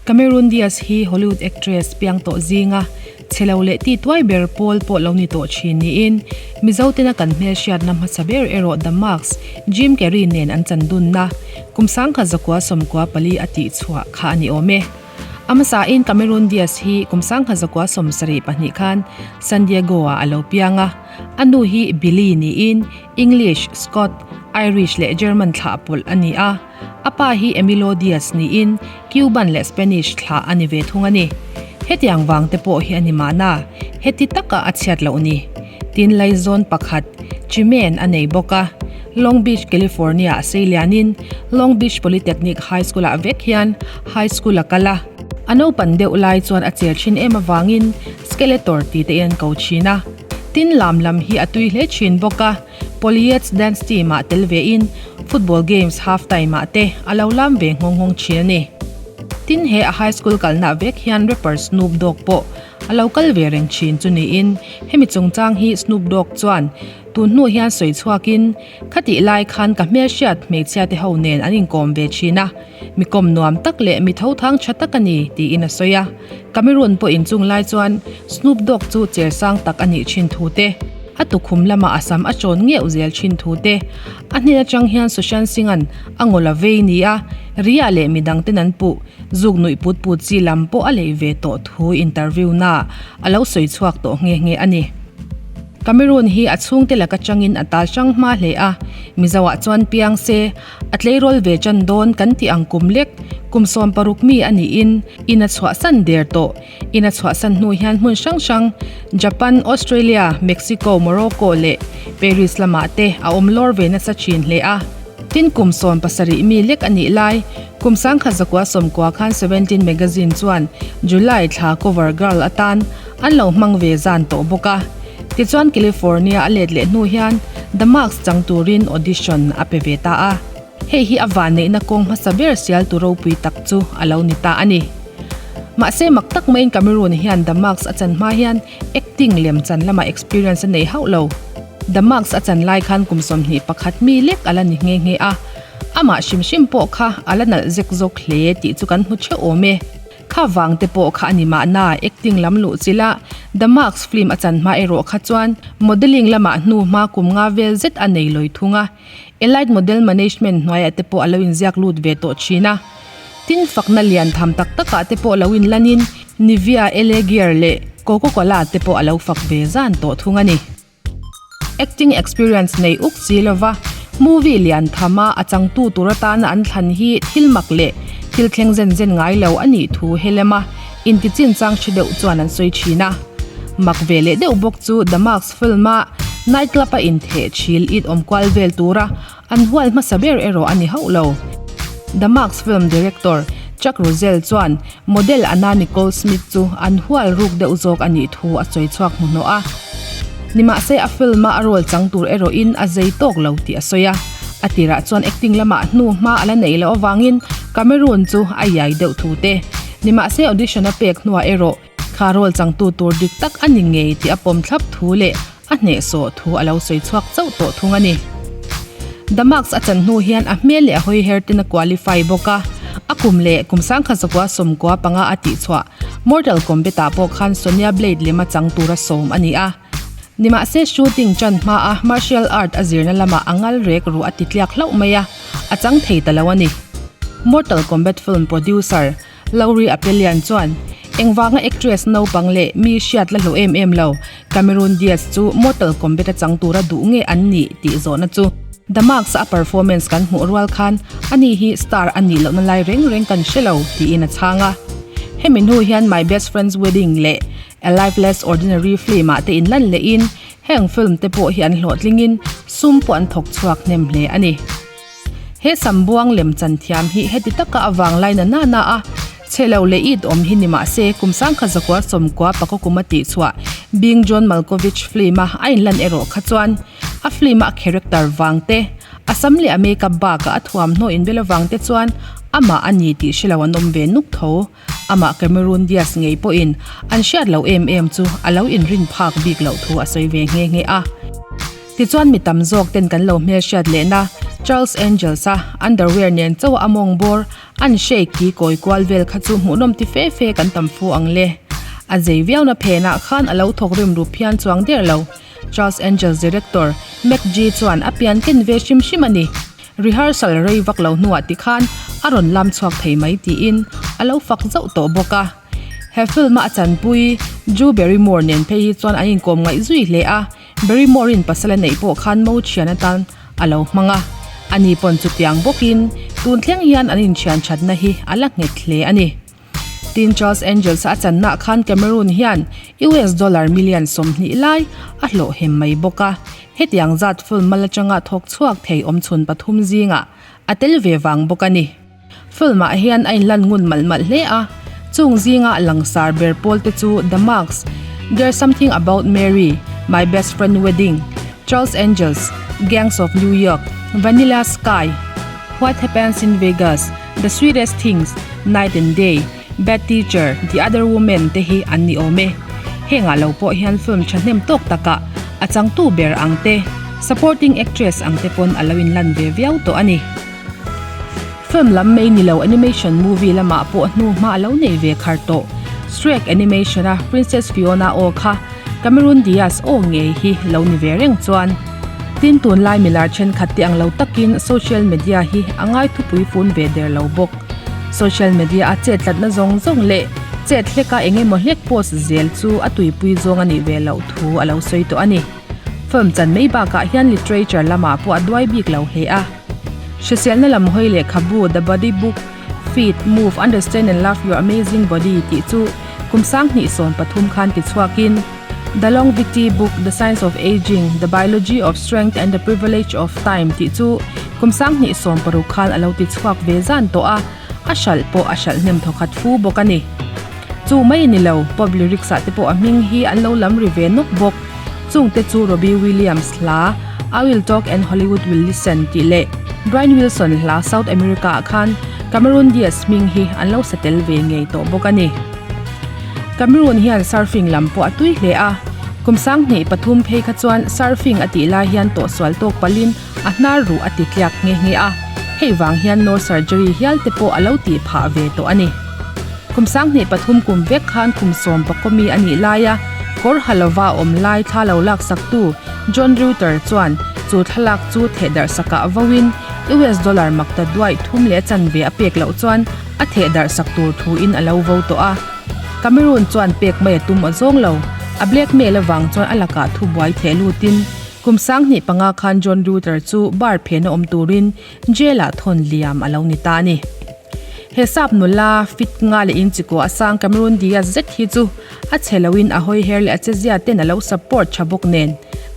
Cameron Diaz hi Hollywood actress piang tawh zinga chhe lo leh ti tuai ber pawl pawh lo ni tawh thin niin Mizo tena kan hmelhriatna hmasa ber erawh The Mask, Jim Carrey nen an chan dunna kum 1994 a tihchhuah kha a ni awm e. A hmasain Cameron Diaz hi kum 1972 khan San Diego-ah a lo piang a, a nu hi Billy niin English, Scot, Irish leh German thlah pawlh a ni a. A pa hi Emilio Diaz niin Cuban leh Spanish thlah a ni ve thung a ni. Hetiang vang te pawh hi a ni mahna, heti taka a chhiat loh ni. Tin laizawn pakhat, Chimene a nei bawk a. Long Beach, California a sei lianin Long Beach Polytechnic High School-ah vek hian high school a kal a. A naupan deuh lai chuan a cher thin em avangin Skeletor ti te in an ko thin a. Tin lam lam hi a tui hle thin bawk a. Polyets dance team ah tel ve in football games half time ah te a lo lam ve nghawng nghawng thin a ni. Tin he a high school kalna vek hian rapper Snoop Dogg pawh a lo kal ve reng thin chu niin hemi chungchang hi Snoop Dogg chuan tun hnu hian sawi chhuak in khatih lai khan ka hmelhriat hmeichhia te ho nen an inkawm ve thin a, mi kawm nuam tak leh mi tho thang tha tak a ni tiin a sawi a. Cameroon pawh inchung lai chuan Snoop Dogg chu cher sang tak a nih thin thu te, a tukhum lamah a sam a chawn ngeuh zel thin thu te, a hnen atang hian Sushant Singh-a'n a ngawl a vei nia Ria leh midang ten an puh zuk nuih put put chi lam pawh a lei ve tawh thu interview na a lo sawi chhuak tawh nghe nghe a ni. Cameroon hi a chhungte laka changin a tal hrang hma hle a, Mizoah chuan piang se A tleirawl ve chan dawn kan tih ang kum lek, kum 16 mi a niin in a chhuahsan der tawh. In a chhuahsan hnu hian hmun hrang hrang, Japan, Australia, Mexico, Morocco leh Paris lamah te a awm lawr ve nasa thin hle a. Tin kum 17 mi lek a nih lai, kum 1990 khan Seventeen magazine chuan July thla cover girl atan an lo hmang ve zan tawh bawk a. Tichuan California a let leh hnu hian The Mask chang turin audition a pe ve ta a. Hei hi a vanneihna kawng hmasa ber sialtu ropui tak chu a lo ni ta a ni. Mahse mak tak maiin Cameroon hian The Mask a chan hma hian acting lem chan lamah experience a nei hauh lo. The Mask a chan lai khan kum 21 mi lek a la ni nghe nghe a. Amah hrim hrim pawh kha a la nalh zek zawk hle tih chu kan hmu theuh awm e. Kha vang te pawh kha a ni mahna acting lam luh chilh a, The Mask film a chan hma erawh kha chuan modelling lamah hnu hma kum nga vel zet a nei lawi thung a, Elite Model Management hnuaiah te pawh a lo inziak lut ve tawh thin a. Tin fakna lian tham tak takah te pawh lo inlanin Nivea, LA Gear leh Coca Cola te pawh a lo fak ve zan tawh thung a ni. Acting experience nei uk si lova movie lian tham a a changtu tur atana an thlan hi thil mak leh thil thleng zen zen ngai lo a nih thu helema inti chinchang hre deuh chuan an sawi thin a. Mak ve leh deuh bawk chu The Mask film a night club a intheh thil it awm kual vel tura An hual hmasa ber erawh a ni hauh lo. The Mask film director Chuck Russell chuan model Anna Nicole Smith chu an hual ruk deuh zawk a nih thu a sawi chhuak hmuhnawh a. Nimahse a film-a a role chang tur erawhin a zei tawk lo tih a sawi a. A tirah chuan acting lamah hnu hma a la neih loh avangin Cameroon chu a iai deuh thu te. Nimahse audition a pek hnuah erawh kha role changtu tur dik tak a ni ngei tih a pawm thlap thu leh A hnehsawh thu a lo sawi chhuak chauh tawh thung a ni. The Mask a chan hnu hian a hmel leh a hawi her ten a qualify bawk a, a kum leh kum 1995 a tihchhuah Mortal Kombat ah pawh khan Sonya Blade lema chang tura sawm a ni a. Nimahse shooting chan hma a martial art a zirna lamah a ngal rek ruh a ti tliak hlauh mai a, a chang thei ta lo a ni. Mortal Kombat film producer Lowry Apelian chuan, Engvanga actress naupang leh mi hriat la hlawh em em lo, Cameron Diaz chu Mortal Kombat a chang tura duh nge an nih tih zawhna chu The Mask a performance kan hmuh rual khan ani hi star a nih lohna lai reng reng kan hre lo tiin a chhang a. Hemi hnu hian My Best Friend's Wedding leh A Life Less Ordinary film ah te inlan lehin heng film te pawh hi an hlawhtlingin sum pawh an thawk chhuak hnem hle a ni. He sambuang lem chan thiam hi heti taka a vang lai na na na a, chhe lo leh it awm hi ni mah se kum 1990 pakaw kum a tih chhuah Being John Malkovich film a a inlan erawh kha chuan a film a a character vang te, a sam leh a makeup bakah a thuamhnaw inbel avang te chuan amah a ni tih hre lo an awm ve nuk tho. Amah Cameron Diaz ngei pawhin an hriat loh em em chu a lo inrin phak bik loh thu a sawi ve nghe nghe a. Tichuan mi tam zawk ten kan lo hmelhriat lehna Charles Angels a underwear nen chauh a mawng bawr an shake ki kawi kual vel kha chu hmuhnawm ti fe fe kan tam fu ang le. A zei viauna phenah khan a lo thawk rim rup hian chuang der lo. Charles Angels director Mac G chuan a pian ken ve hrim hrim a ni. Rehearsal rei vak lo hnuah tikhan a rawn lam chhuak thei mai tiin a lo fak zauh tawh bawk a. He film a a chanpui Drew Barrymore nen phei hi chuan an inkawm ngaih zui hle a, Barrymore in pasal a neih pawh khan mo thian atan a lo hmang a. Ani pawn chutiang bawkin tun thleng hian an inthian thatna hi a la nghet hle a ni. Tin Charles Angels a channa khan Cameroon hian US dollar million 20 lai a hlawh hem mai bawk a. Hetiang zat film mal atanga thawk chhuak thei awmchhun pathum zingah a tel ve vang bawk a ni. Film ah hian a inlan ngun malh malh hle a, chung zinga langsar ber pawl te chu The Mask, There's Something About Mary, My Best Friend Wedding, Charles Angels, Gangs of New York, Vanilla Sky, What Happens in Vegas, The Sweetest Things, Night and Day, Bad Teacher, The Other Woman te hi an ni awm e. Hengah lo pawh hian film thahnem tawk takah a changtu ber ang te, supporting actress ang te pawn a lo inlan ve viau tawh a ni. Film lam mai ni lo animation movie lamah pawh hnu hma a lo nei ve khar tawh. Shrek animation a Princess Fiona aw kha Cameron Diaz aw ngei hi lo ni ve reng chuan. Tin tunlai milar thenkhat te ang lo takin social media hi a ngai thupui fun ve der lo bawk. Social media a chet tlatna zawng zawng leh chet hleka eng emaw hlek post zel chu a tuipui zawng a nih ve loh thu a lo sawi tawh a ni. Film chan mai bakah hian literature lamah pawh a duai bik lo hle a. Hriselna lam hawi lehkhabu The Body Book, Fit, Move, Understand and Love Your Amazing Body tih chu kum 2013 khan ti chhuakin The Longevity Book, The Science of Aging, The Biology of Strength and the Privilege of Time tih chu kum 2016 khan a lo ti chhuak ve zan tawh a, a hralh pawh a hralh hnem thawkhat fu bawk a ni. Chu mai a ni lo, pop lyrics ah te pawh a hming hi an lo lam ri ve nawk bawk. Chungte chu Robbie Williams hla I Will Talk and Hollywood Will Listen tih leh Brian Wilson hla South America ah khan Cameron Diaz hming hi an lo sa tel ve ngei tawh bawk a ni. Cameron hian surfing lam pawh a tui hle a, kum 2003 phei kha chuan surfing a tih lai hian tawhsual tawk palhin a hnar ruh a ti tliak nghe nghe a, hei vang hian nose surgery hial te pawh a lo tih phah ve tawh a ni. Kum 2003 kum vek khan kum sawm pakawmi a nih laia kawr ha lova awm lai thla lo laksaktu John Reuter chuan chu thlalak chu thehdarh sakah voin US dollar makta duaih thum leh chanve a pek loh chuan a thehdarh sak tur thuin a lo vo tawh a. Cameroon chuan pek mai a tum a zawng lo. A blackmail avang chuan a lakah thubuai theh lutin kum 2005 khan John Reuter chu bar phena awm turin jail ah thawn liam a lo ni ta a ni. He sap nula fit nga leh in chikuah a sang Cameron Diaz zet hi chu a chhe loin a hawi her leh a che zia ten a lo support tha bawk nen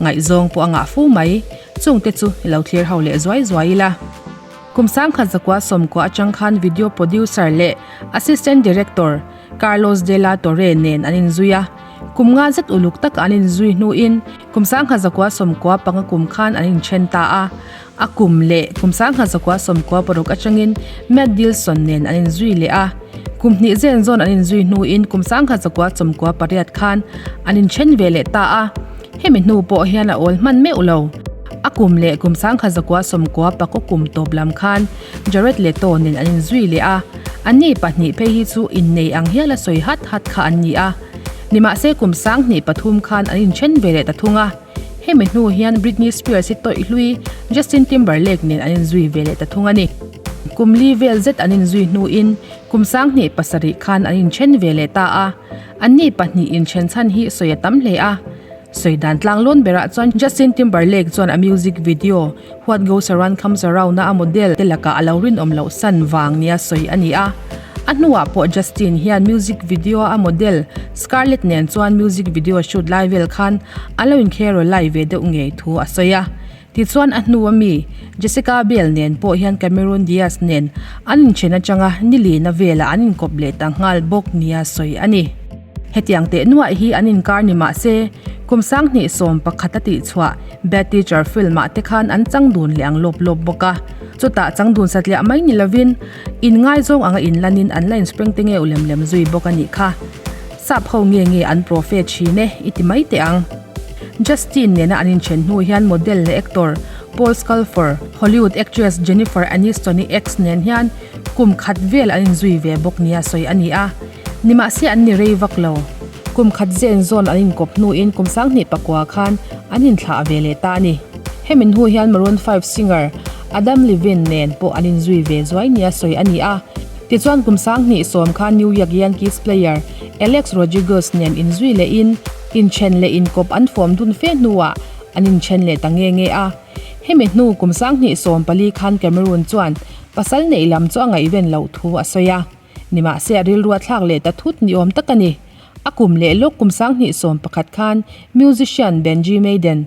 ngaihzawng pawh a ngah fu mai. Chungte chu i lo thlir ho leh zuai zuai ila. Kum 1990 atang khan video producer leh assistant director Carlos de la Torre nen an inzui a. Kum nga zet uluk taka an inzui hnuin kum 1995 kum khan an inthen ta a. A kum leh kum 1996 atangin Matt Dilson nen an inzui leh a. Kum hnih zen zawn an inzui hnuin kum 1998 khan an inthen ve leh ta a. Hemi hnu pawh hian a awl hman meuh lo. A kum leh kum 1994 kum tawp lam khan Jared Leto nen an inzui leh a. Anni pahnih phei hi chu innei ang hial a sawi hat hat kha an ni a. Nimahse kum 2003 khan an inthen ve leh ta thung a. Hemi hnu hian Britney Spears hi tawih hlui Justin Timberlake nen an inzui ve leh ta thung a ni. Kum li vel zet an inzui hnuin kum 2007 khan an inthen ve leh ta a. Anni pahnih inthen chhan hi sawi a tam hle a. Sawi dan tlang lawn berah chuan Justin Timberlake chuan a music video What Goes Around Comes Around a a model te lakah a lo rinawm loh san vang nia sawi a ni a. A hnuah pawh Justin hian music video a model Scarlett nen chuan music video shoot lai vel khan a lo inkherawlh lai ve deuh ngei thu a sawi a. Tichuan a hnu a mi Jessica Biel nen pawh hian Cameron Diaz nen an inthen atanga nilina velah an inkawp leh ta nghal bawk nia sawi a ni. Hetiang teh nuaih hi an inkar ni mah se, kum 2011 a tihchhuah Bad Teacher film ah te khan an chang dun leh ang lawp lawp bawk a. Chutah chang dun satliah mai ni lovin, inngaizawng anga inlanin an la inspring te ngeuh lem lem zui bawk a nih kha. Sap ho nge nge an profe thin e, i ti mai teh ang. Justin nena an inthen hnu hian model leh actor Paul Sculfor, Hollywood actress Jennifer Aniston-i ex nen hian kum khat vel an inzui ve bawk nia sawi a ni a. Nimahse an ni rei vak lo. Kum khat zen zawn an inkawp hnuin kum 2009 khan an inthlah ve leh ta a ni. Hemi hnu hian Maroon 5 singer Adam Levine nen pawh an inzui ve zuai nia sawi a ni a. Tichuan kum 2010 khan New York Yankees player Alex Rodriguez nen inzui lehin inthen leh inkawp an fawm dun fe hnuah an inthen leh ta nge nge a. Hemi hnu kum 2014 khan Cameroon chuan pasal neih lam chu a ngaihven loh thu a sawi a. Nimahse a rilru a thlak leh ta thut ni awm tak a ni. A kum leh lawk kum 2011 khan musician Benji Maiden,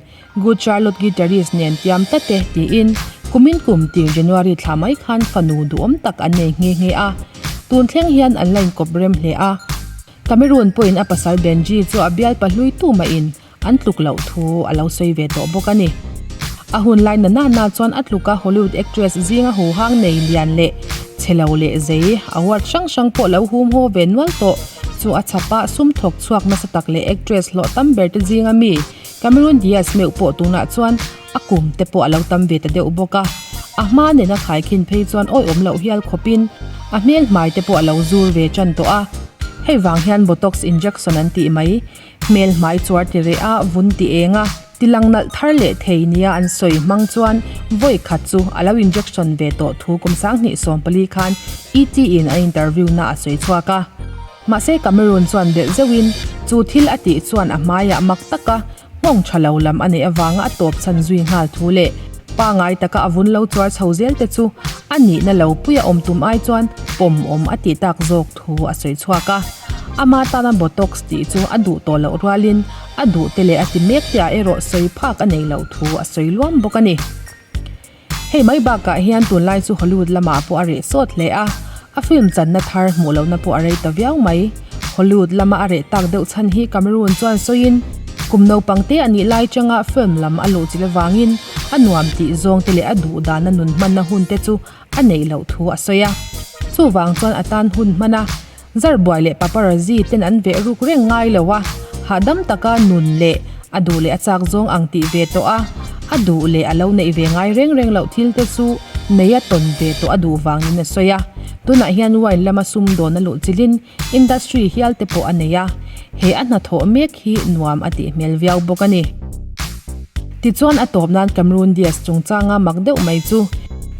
Good Charlotte guitarist nen tiam tlat e tiin kumin kum tir January thla mai khan fanu duhawm tak an nei nghe nghe a. Tun thleng hian an la inkawp rem hle a. Cameroon pawhin a pasal Benji chu a bial pahlui tu mahin an tluk loh thu a lo sawi ve tawh bawk a ni. A hun lai na nana chuan a tluka Hollywood actress zinga huhang nei lian leh chhe lo leh zei award hrang hrang pawh lo hum haw ve nual tawh chu a chhapa sum thawk chhuak nasa tak leh actress hlawh tam ber te zinga mi Cameron Diaz meuh pawh tunah chuan a kum te pawh a lo tam ve ta deuh bawk a. A hma nena khaikhin phei chuan awihawm loh hial khawpin a hmel hmai te pawh a lo zur ve tan tawh a. Hei vang hian Botox injection an tih mai. Hmel hmai chuar ti reh a, vun ti eng a, ti lang nalh thar leh thei nia an sawi hmang chuan vawi khat chu a lo injection ve tawh thu kum 2014 khan ET in a interview na a sawi chhuak a. Mahse Cameroon chuan belh zeuhin chu thil a tih chuan a hmaiah mak taka nghawng tha lo lam a neih avanga a tawp chhan zui nghal thu leh pangai taka a vun lo chuar chho zel te chu a nihna lo puia awm tum ai chuan pawm awm a tih tak zawk thu a sawi chhuak a. Ama tana Botox tih chu a duh tawh loh rualin a duh te leh a ti mek te ah erawh sawi phak a nei loh thu a sawi luam bawk a ni. Hei mai bakah hian tunlai chu Hollywood lamah pawh a reh sawt hle a, a film channa thar hmuh lohna pawh a rei ta viau mai. Hollywood lama a reh tak deuh chhan hi Cameroon chuan sawiin kum naupang te a nih lai changa film lam a luh chilh avangin a nuam tih zawng te leh a duh dana nun hmanna hun te chu a neih loh thu a sawi a. Chuvang chuan a tan hun hman a, zarbuai leh paparazzi ten an veh ruk reng ngai lo a, hahdam taka nun leh a duh leh a chak zawng ang tih ve tawh a, a duh leh a lo neih ve ngai reng reng loh thil te chu nei a tawn ve tawh a duh vangin a sawi a. Tunah hian wine lama sumdawn a luh chilhin industry hial te pawh a nei a, he a hnathawh mek hi nuam a tih hmel viau bawk a ni. Tichuan a tawp nan Cameroon Diaz chungchanga mak deuh mai chu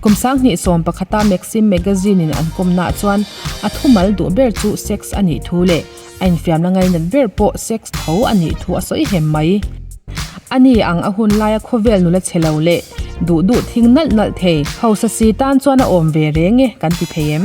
kum 2011 a Maxim magazine in an kawmnaah chuan a thumal duh ber chu sex a nih thu leh a infiamna ngainat ber pawh sex tho a nih thu a sawi hem mai. A ni ang a hun laia khawvel nula chhe lo leh duh duh thing nalh nalh thei hausa si tan chuan a awm ve reng e kan ti thei em?